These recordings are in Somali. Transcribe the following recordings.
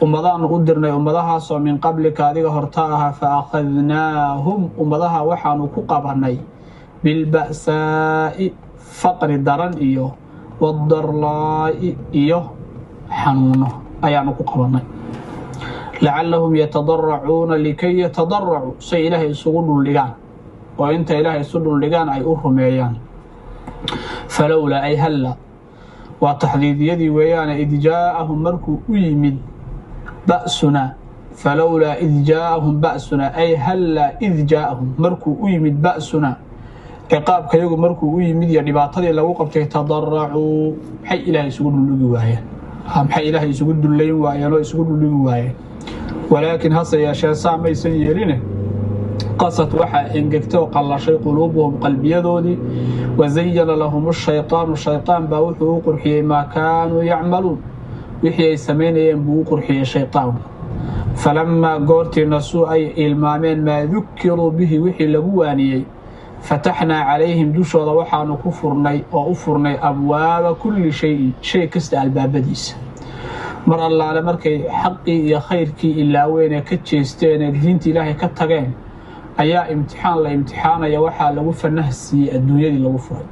Ummadaanu u dirnay, ummadahaasoo min qablika, adiga horta ahaa. Fa akhadnaahum, ummadaha waxaanu ku qabanay, bilba'saa'i, faqri daran, iyo wadarlaa'i, iyo xanuuno ayaanu ku qabanay, lacallahum yatadaracuuna, likay yatadaracuu, say Ilaahay isugu dhuldhigaan oo inta Ilaahay isu dhuldhigaan ay u rumeeyaan. Falowlaa, ay halla, waa taxdiidiyadii weeyaane, id jaa'ahum, markuu u yimid, ba'suna. Falowlaa id jaa'ahum ba'suna, ay hallaa id jaa'ahum, markuu u yimid, ba'suna, ciqaabkayagu markuu u yimid iyo dhibaatadii lagu qabtay, tadaracuu, maxay Ilaahay isugu dhuldhigi waayeen? Maxay Ilaahay isugu dullayn waayeen oo isugu dhuldhigi waayeen? Walaakin, hase yeeshee, saa maysan yeeline, qasat, waxaa engegtay oo qallashay, quluubuhum, qalbiyadoodii. Wazayana lahum shayطaanu, shayطaan baa wuxuu u qurxiyey, maa kaanuu yacmaluun, wixii ay samaynayeen buu u qurxiyey shayطaanku. Falamaa, goortii, nasuu, ay ilmaameen, maa dukiruu bihi, wixii lagu waaniyey, fataxnaa calayhim, dushooda waxaanu ku furnay oo u furnay, abwaaba kulli shayin, shay kasta albaabadiisa. Mar allaale markay xaqii iyo khayrkii ilaaweenee ka jeesteen ee diinta Ilaahay ka tageen, ayaa imtixaan la imtixaanaya waxaa lagu fanah siiyey, adduunyadii lagu furay.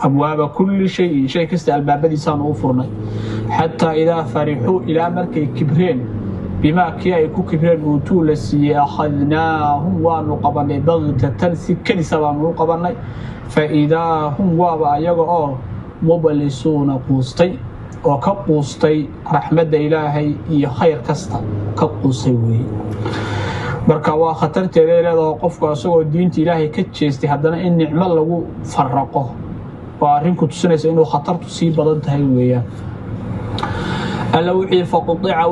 Abwaaba kulli shayin, shay kasta albaabadiisaanu u furnay, xataa idaa farixuu, ilaa markay kibreen, bimaa, kii ay ku kibreen, uutuu, la siiyey, akhadnaahum, waanu qabanay, baktatan, si kedisa baanu u qabannay. Fa idaa hum, waaba ayaga oo, mublisuuna, quustay oo ka quustay raxmadda Ilaahay iyo khayr kasta ka quustay weeye. Marka waa khatarteeday leedaho, qofku isagoo diinta Ilaahay ka jeestay haddana in nicmo lagu faraqo waa arrin ku tusinaysa inuu khatartu sii badan tahay weeyaan. Alla wixii faqudica.